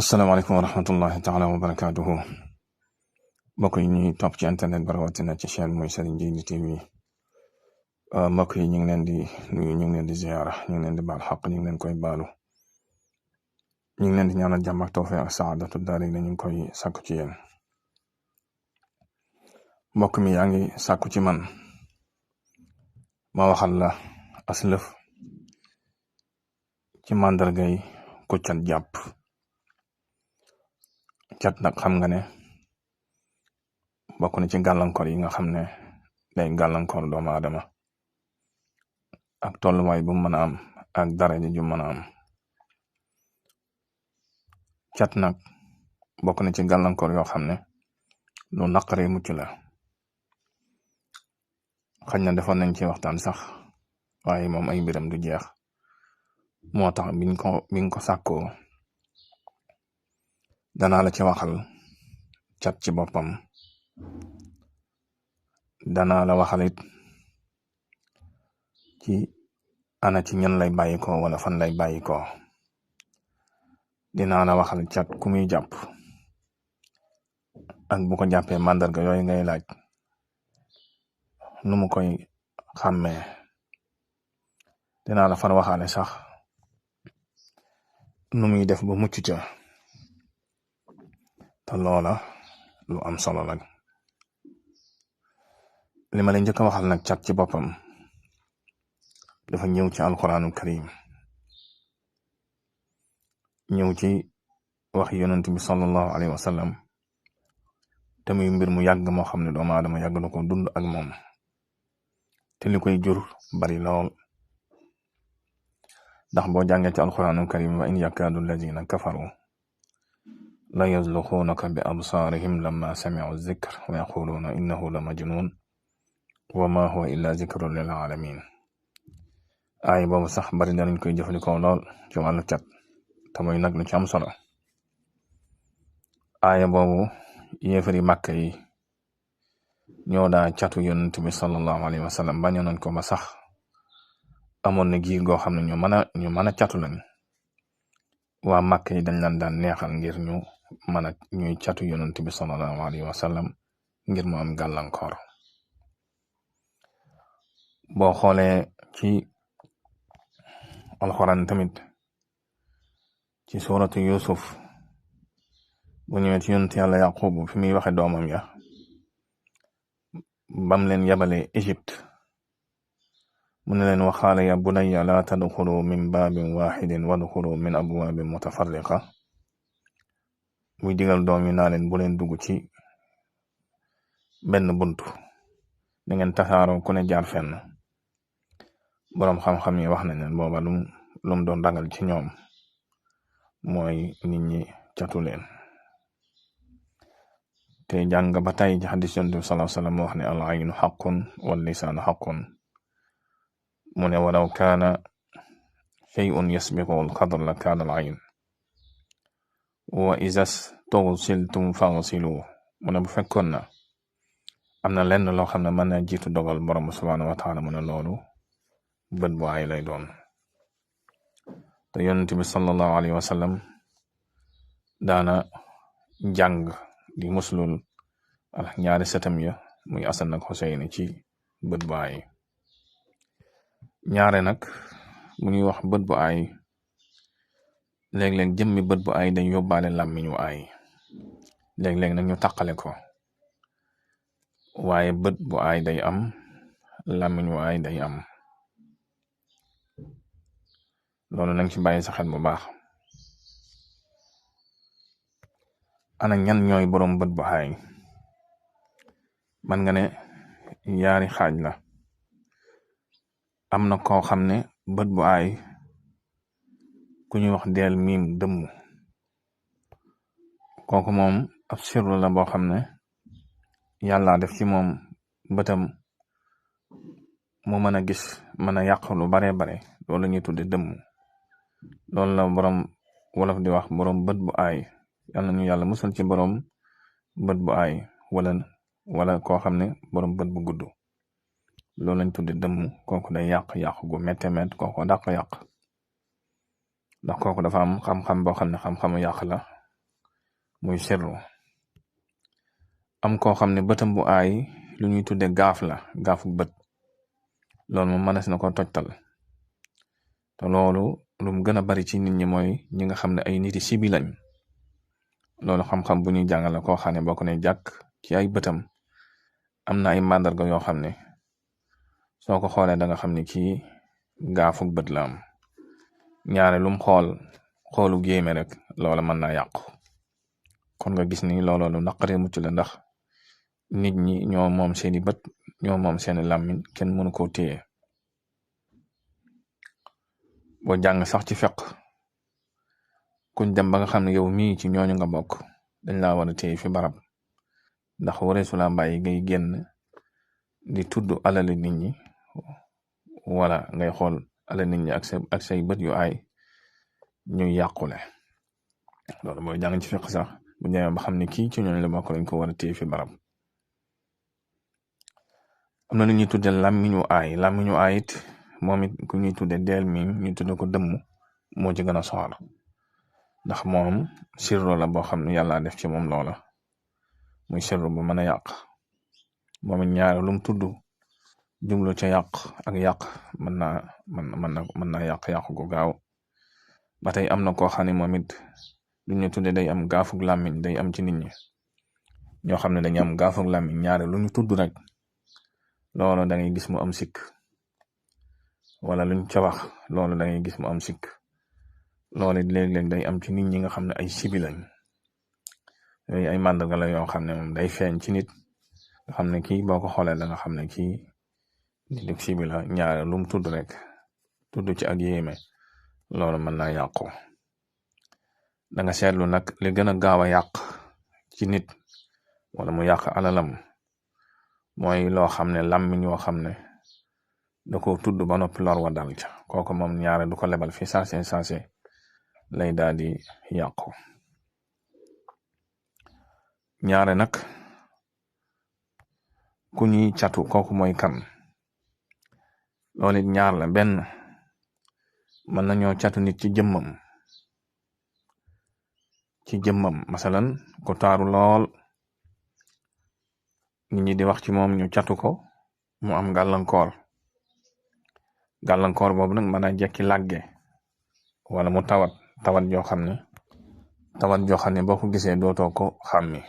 asalaamaaleykum wa rahmatullahi taala wa barakaatuhu mbokk yi ñuy topp ci internet ba rawatina ci chaîne muy Serigne Djily TV mbokk yi ñu ngi leen di nuyu, ñu ngi leen di ziyaara, ñu ngi leen di baal xaq, ñu ngi leen koy baalu, ñu ngi leen di ñaanal jàmm ak tawfeex ak saadatu daari ñu ngi koy sàkku ci yéen. mbokk mi yaa ngi sàkku ci man ma waxal la aslëf ci màndargay ku cat jàpp. cat nag xam nga ne bokk na ci gàllankoor yi nga xam ne day gàllankoor doomu aadama ak tolluwaay bu mën a am ak daraja ju mën a am. cat nag bokk na ci gàllankoor yoo xam ne lu naqaree mucc la. xañ na defoon nañ ci waxtaan sax waaye moom ay mbiram du jeex, moo tax biñ ko sàkkoo danaa la ci waxal cat ci boppam. danaa la waxalit ci ana ci ñan lay bàyyiko wala fan lay bàyyiko. dinaa la waxal cat ku muy jàpp ak bu ko jàppee màndarga yooyu ngay laaj nu mu koy xàmmee. dinaa la far waxaale sax nu muy def ba mucc ca, te loola lu am solo la. li ma leen njëkk a waxal nag cat ci boppam dafa ñëw ci alquraanu karim, ñëw ci wax yonent bi sallallahu alayhi wa sallam, te muy mbir mu yàgg moo xam ne doomu aadama yàgg na ko dund ak moom, te li koy jur bari lool. ndax boo jàngee ci alquraanu karim wa in yakaadu alladina kafaru la yazluqunaka bi absaarihim lamma sami'u zikr wa yaquluuna innahu la majnun wa ma huwa illa zikrun lil alamin. aay boobu sax bari danañ koy jëfandikoo lool ci wàllu cat, te muy nag lu ci am solo. aaya boobu yéefari màkk yi ñoo daa catu yonent bi sallallahu alayhi wa sallam bañoon nañ ko ba sax amoon na giir goo xam ne ñu mën a catu lañ. waa màkk yi dañ laan daan neexal ngir ñuy catu yonent bi sallallahu alayhi wa sallam ngir mu am gàllankoor. boo xoolee ci alxuraan tamit ci suuratu Yusuf bu ñëwee ci yonent yàlla Yaqub fi muy waxe doomam ya bam leen yabale Égypte mu ne leen waxaala ya bunayya laa tadxulu min baabin waxidin wadxulu min abwaabin mutafarriqa. muy digal doom yi naa leen bu leen dugg ci benn buntu, da ngeen tasaaroo ku ne jaar fenn. boroom xam-xam yi wax nañ leen booba lum doon ragal ci ñoom mooy nit ñi catu leen. te jàng ba tey ci xadis yonent bi sallallahu alayhi wa sallam wax ne al aynu xaqun wal lisaanu xaqun. mu ne walaw kaana shay'un yasbiqu al qadar la kaana al ayn wa iza stugsiltum faghsilu. mu ne bu fekkoon na am na lenn loo xam ne mën na jiitu dogal borom subhanahu wa taala mu ne loolu bët bu ay lay doon. te yonent bi sallallahu alayhi wa sallam daana jàng di muslul ñaari sëtam ya muy Asan ak Xuseyn ci bët bu ay. ñaare nag bu ñuy wax bët bu ay léeg-léeg jëmmi bët bu ay dañ yóbbaale làmmiñ wu ay, léeg-léeg nag ñu taqale ko, waaye bët bu ay day am, làmmiñ wu ay day am. loolu nañ ci bàyyi sa xel bu baax. ana ñan ñooy boroom bët bu ay? man nga ne yaari xaaj la. am na koo xam ne bët bu ay ku ñuy wax deel miim dëmm, kooku moom ab sirru la boo xam ne yàlla def ci moom bëtam mu mën a gis, mën a yàq lu bare bare, loolu ñuy tudde dëmm. loolu la boroom wolof di wax boroom bët bu ay. yàlla ñu yàlla musal ci boroom bët bu ay wala koo xam ne boroom bët bu gudd. loolu lañ tudde dëmm. kooku day yàq gu mette met, kooku dàq yàq, ndax kooku dafa am xam-xam boo xam ne xam-xamu yàq la, muy sirru. am koo xam ne bëtam bu aay lu ñuy tudde gaaf la, gaafu bët, loolu moom mënees na ko tojtal. te loolu lu mu gën a bari ci nit ñi mooy ñi nga xam ne ay niti sibi lañ. loolu xam-xam bu ñuy jàngale koo xam ne boo ko ne jàkk ci ay bëtam am na ay màndarga yoo xam ne soo ko xoolee da nga xam ne kii gaafug bët la am. ñaare lum xoolu géeme rek loola mën naa yàqu. kon nga gis ni looloo lu naqaree mucc la, ndax nit ñi ñoo moom seeni bët, ñoo moom seeni làmmiñ, kenn mënu koo téye. boo jàng sax ci fiq, kuñ dem ba nga xam ne yow mii ci ñooñu nga bokk, dañ laa war a téye fi barab, ndax wareesu laa bàyyi ngay génn di tudd alali nit ñi, wala ngay xool alali nit ñi ak say bët yu aay ñuy yàqule. loolu booy jàng ci fiq sax bu ñëwee ba xam ne kii ci ñooñu la bokk, lañ ko war a téye fi barab. am na lu ñuy tudde làmmiñu aay it moom it ku ñuy tudde deel mi ñu tudde ko dëmm moo ci gën a soxal, ndax moom sirru la boo xam ne yàlla def ci moom loola muy sirru bu mën a yàq. moom it ñaare lum tudd jublu ca yàq mën naa yàq gu gaaw. ba tey am na koo xam ne moom it lu ñu tudde day am gaafug làmmiñ, day am ci nit ñi ñoo xam ne dañuy am gaafug làmmiñ. ñaare lu ñu tudd rek loolu da ngay gis mu am sikk, wala luñ ca wax loolu da ngay gis mu am sikk. loolu léeg-léeg day am ci nit ñi nga xam ne ay sibi lañ. yooyu ay màndarga la yoo xam ne moom day feeñ ci nit nga xam ne kii boo ko xoolee da nga xam ne kii nit ku sibi la. ñaare lu mu tudd rek tudd ci ak yéeme loolu mën naa yàqu. da nga seetlu nag li gën a gaaw a yàq ci nit wala mu yàq alalam mooy loo xam ne làmmiñ yoo xam ne da ko tudd ba noppi lor wa dal ca kooku moom ñaare du ko lebal fi saase lay daal di yàqu. ñaare nag ku ñuy catu kooku mooy kan. loolu it ñaar la, benn mën nañoo catu nit ci jëmmam masalan ku taaru lool nit ñi di wax ci moom ñu catu ko mu am gàllankoor boobu nag mën a jekki làgge wala mu tawat joo xam ne boo ko gisee dootoo ko xàmmi.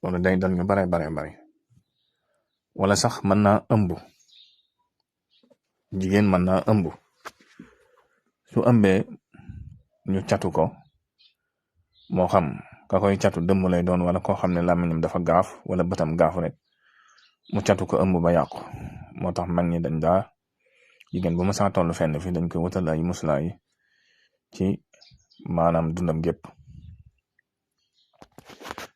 loolu day dal ñu bare wala sax mën naa ëmb. jigéen mën naa ëmb, su ëmbee ñu catu ko, moo xam ka koy catu dëmm lay doon wala koo xam ne làmmiñam dafa gaaf wala bëtam gaaf rek mu catu ko ëmb ba yàqu. moo tax mag ñi dañ daa jigéen bu ma saa toll fenn fi dañ koy wutal ay muslaay ci maanaam dundam gépp.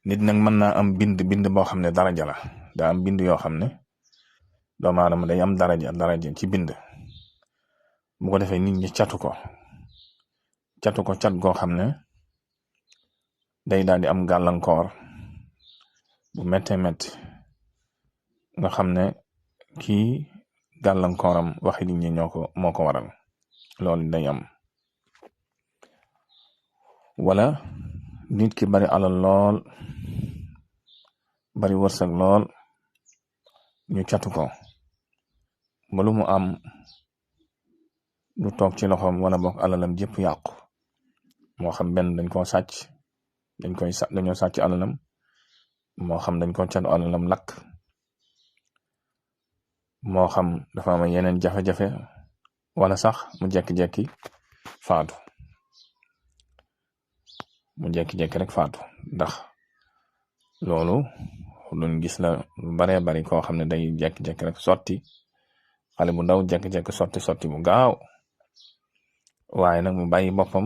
nit nag mën naa am bind boo xam ne daraja la, daa am bind yoo xam ne doomu aadama day am daraja ci bind. bu ko defee nit ñi catu ko cat goo xam ne day daal di am gàllankoor bu méttee métti nga xam ne kii gàllankooram waxi nit ñi moo ko waral. loolu day am. wala nit ki bari alal lool, bari wërsëg lool, ñu catu ko ba lu mu am du toog ci loxoom wala bokk alalam jëpp yàqu. moo xam benn dañoo sàcc alalam, moo xam dañ ko catu alalam lakk, moo xam dafa am yeneen jafe-jafe, wala sax mu jekki-jekki faatu. rek faatu. ndax loolu luñ gis la lu baree bari koo xam ne day jekki-jekki rek sotti, xale bu ndaw jekki-jekki sotti bu gaaw, waaye nag mu bàyyi boppam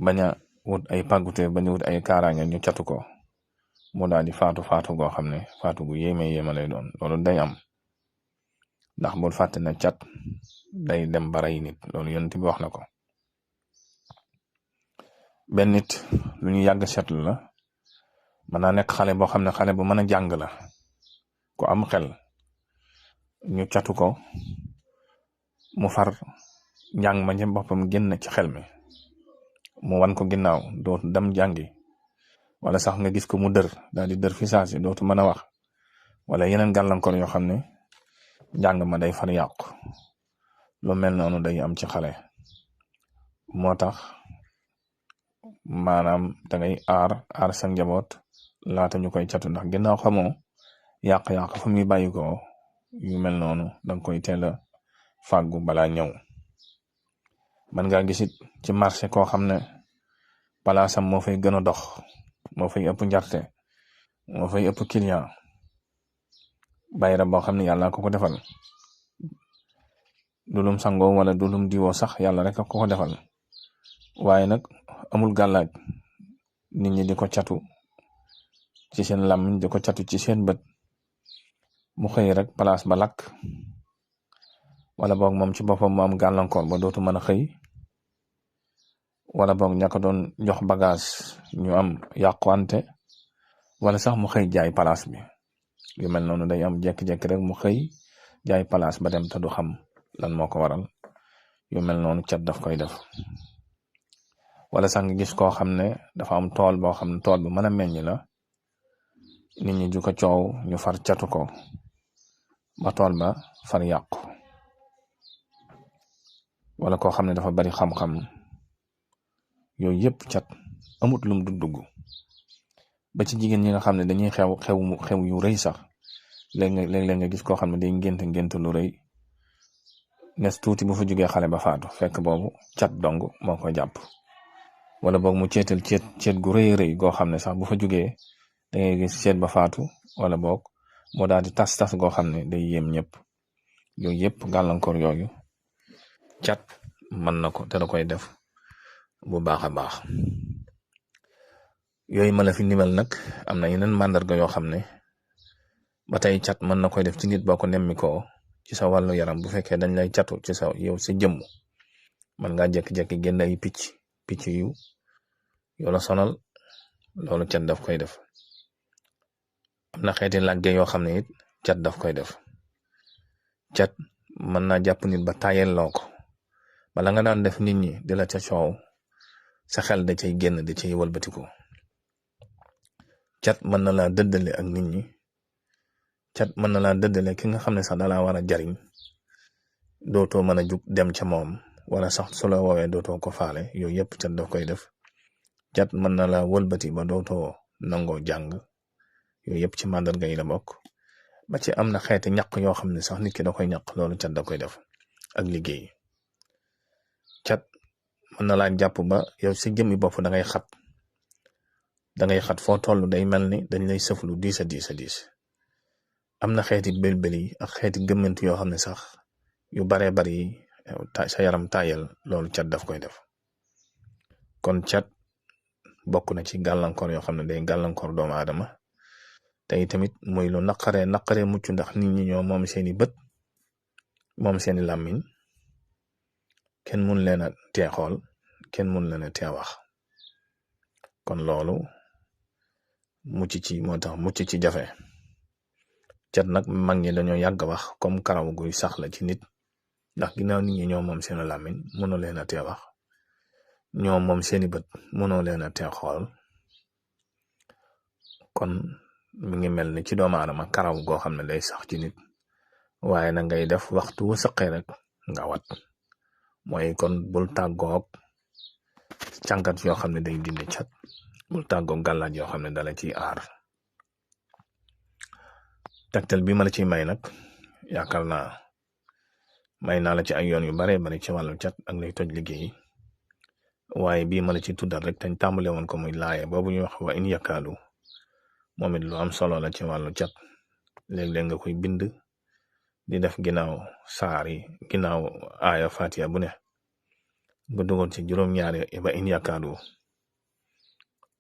bañ a wut ay pàggute bañ a wut ay kaaraange ñu catu ko mu daal di faatu goo xam ne faatu gu yéeme lay doon. loolu day am, ndax bul fàtte na cat day dem ba rey nit. loolu yonent bi wax na ko. benn nit lu ñu yàgg seetlu la, mën naa nekk xale boo xam ne xale bu mën a jàng la, ku am xel, ñu catu ko mu far njàng ma ci boppam génn ci xel mi. mu wan ko ginnaaw dootu dem jàngi wala sax nga gis ko mu daal di dër fi saasi dootu mën a wax wala yeneen gàllankoor yoo xam ne njàng ma day far yàqu lu mel noonu day am ci xale moo tax maanaam dangay aar sa njaboot laata ñu koy catu ndax ginnaaw xamoo yàq-yàq fu muy bàyyi ko yu mel noonu danga koy teel a fàggu balaa ñëw. man ngaa gisit ci marché koo xam ne palaasam moo fay gën a dox moo fay ëpp njarte moo fay ëpp client bayra boo xam ne yàlla ko defal dulum sangoo wala dulum diwoo sax yàlla rek ko defal waaye nag amul gàllaaj nit ñi di ko catu ci seen làmmiñ di ko catu ci seen bët mu xëy rek place ba lakk wala boog moom ci boppam mu am gàllankoor ba dootu mën a xëy wala boog ña ko doon jox bagage ñu am yàquwante wala sax mu xëy jaay place bi yu mel noonu day am jekki-jekki rek mu xëy jaay place ba dem te du xam lan moo ko waral yu mel noonu cat daf koy def. wala sax nga gis koo xam ne dafa am tool boo xam ne tool bu mën a meññ la nit ñi ju ko coow ñu far catu ko ba tool ba far yàqu wala koo xam ne dafa bari xam-xam yooyu yëpp cat amut lum du dugg ba ci jigéen ñi nga xam ne dañuy xew yu rëy sax léeg-léeg nga gis koo xam ne day ngént lu rëy nes tuuti bu fa jógee xale ba faatu fekk boobu cat dong moo ko jàpp wala boog mu ceetal ceet gu rëy goo xam ne sax bu fa jógee da ngay gis ceet ba faatu wala boog moo daal di tas goo xam ne day yéem ñëpp yooyu yëpp gàllankoor yooyu cat mën na ko te da koy def bu baax a baax. yooyu ma la fi nimal nag am na yeneen màndarga yoo xam ne ba tey cat mën na koy def ci nit boo ko nemmi ko ci sa wàllu yaram bu fekkee dañ lay catu ci sa yow sa jëmm mën ngaa jékki-jékki génn ay picc yu la sonal loolu cat daf koy def. am na xeeti làgge yoo xam ne it cat daf koy def cat mën naa jàpp nit ba tayel loo ko bala nga daan def nit ñi di la ca coow sa xel da cay génn da cay wëlbatiku. cat mën na laa dëddale ak nit ñi cat mën na laa dëddale ki nga xam ne sax dalaa war a jariñ dootoo mën a jug dem ca moom wala sax su la woowee dootoo ko faale yooyu yëpp cat daf koy def. cat mën na la wëlbati ba dootoo nangoo jàng yooyu yëpp ci màndarga yi la bokk ba ci am na xeeti ñaq yoo xam ne sax nit ki da koy ñaq loolu cat da koy def ak liggéey. cat mën na laa jàpp ba yow si jëmmi bopp da ngay xat foo toll day mel ni dañ lay sëflu diis a diis am na xeeti belbel yi ak xeeti gëmmentu yoo xam ne sax yu baree bari sa yaram tayel loolu cat daf koy def. kon cat bokk na ci gàllankoor yoo xam ne day gàllankoor doomu aadama tey tamit muy lu naqaree mucc ndax nit ñi ñoo moom seeni bët moom seeni làmmiñ kenn mun leen a tee xool kenn mun leen a tee wax kon loolu moo tax mucc ci jafe. cat nag mag ñi dañoo yàgg wax comme karaw guy sax la ci nit ndax ginnaaw nit ñi ñoo moom seeni làmmiñ mënoo leen a tee wax ñoo moom seeni bët mënoo leen a tee xool kon mi ngi mel ni ci doomu aadama karaw goo xam ne day sax ci nit waaye na ngay def waxtu wu saqee rek nga wat mooy kon bul tàggoog càngat yoo xam ne day dindi cat bul tàggoog gàllaaj yoo xam ne dala ciy aar. tegtal bi ma la ciy may nag yaakaar naa may naa la ci ay yoon yu bare bari ci wàllu cat ak lay toj liggéey waaye bii ma la ci tuddal rek tañ tàmbale woon ko muy laaye boobu ñuy wax wa in yakkaadu moom it lu am solo la ci wàllu cat léeg-léeg nga koy bind di def ginnaaw ginnaaw aaya fatiha bu ne nga dugal ci juróom-ñaari ba in yakkaadu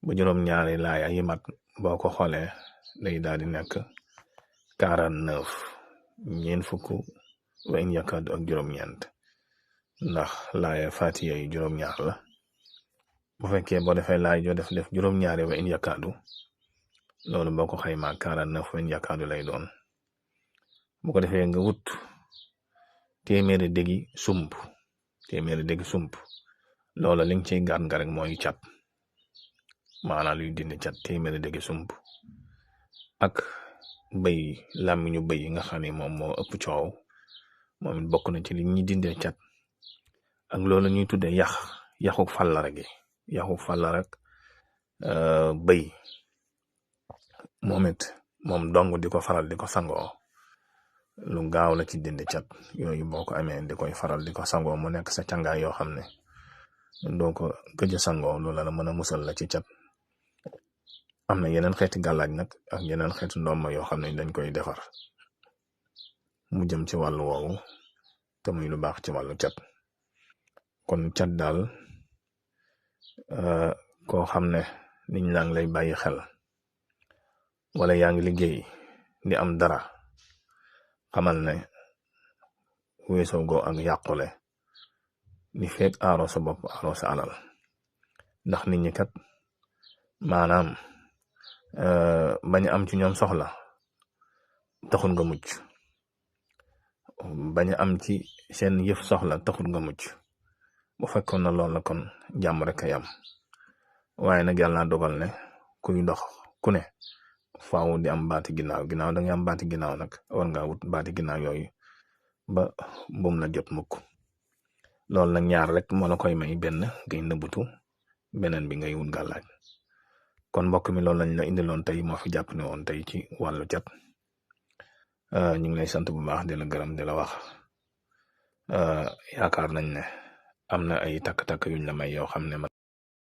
ba juróom-ñaari laaya yi mat boo ko xoolee day daal di nekk 49 ñeent fukk wa in yakkaadu ak juróom-ñeent ndax laaya fatiha yi juróom-ñaar la bu fekkee boo defee laay joo def juróom-ñaari wa in yakkaadu loolu boo ko xaymaa 49 wa in yakkaadu lay doon bu ko defee nga wut téeméeri déggi sump loola li nga ciy gaat nga rek mooy cat, maanaam luy dindi cat téeméeri dëgg sump ak bëy làmmiñu bëy yi nga xam ne moom moo ëpp coow, moom it bokk na ci li ñuy dindee cat. ak loolu ñuy tuddee yaxu fàllara gi, yaxu fàllara rek bëy moom dong di ko faral di ko sangoo lu gaaw la ci dindi cat yooyu. boo ko amee di koy faral di ko sangoo mu nekk sa cangaay yoo xam ne doo ko gëj a sangoo, loola la mën a musal la ci cat. am na yeneen xeeti gàllaaj nag ak yeneen xeeti ndomba yoo xam ne dañ koy defar mu jëm ci wàllu woowu te muy lu baax ci wàllu cat. kon cat daal koo xam ne nit ñaa ngi lay bàyyi xel wala yaa ngi liggéey di am dara, xamal ne weesoo goo ak yàqule li fekk aaro sa bopp aaro sa alal. ndax nit ñi kat maanaam bañ am ci ñoom soxla taxul nga mucc, bañ am ci seen yëf soxla taxul nga mucc. bu fekkoon na loolu la kon jàmm rek a yam, waaye nag yàlla dogal ne kuy dox ku ne faaw di am baati ginnaaw da nga am baati ginnaaw nag war ngaa wut baati ginnaaw yooyu ba bum la jot mukk. loolu nag ñaar rek moo la koy may, benn ngay nëbbutu, beneen bi ngay wut gàllaaj. kon mbokk mi loolu lañ la indiloon tey, moo fi jàpp ne woon tey ci wàllu cat. ñu ngi lay sant bu baax di la gërëm di la wax yaakaar nañ ne am na ay takk-takk yuñ la may yoo xam ne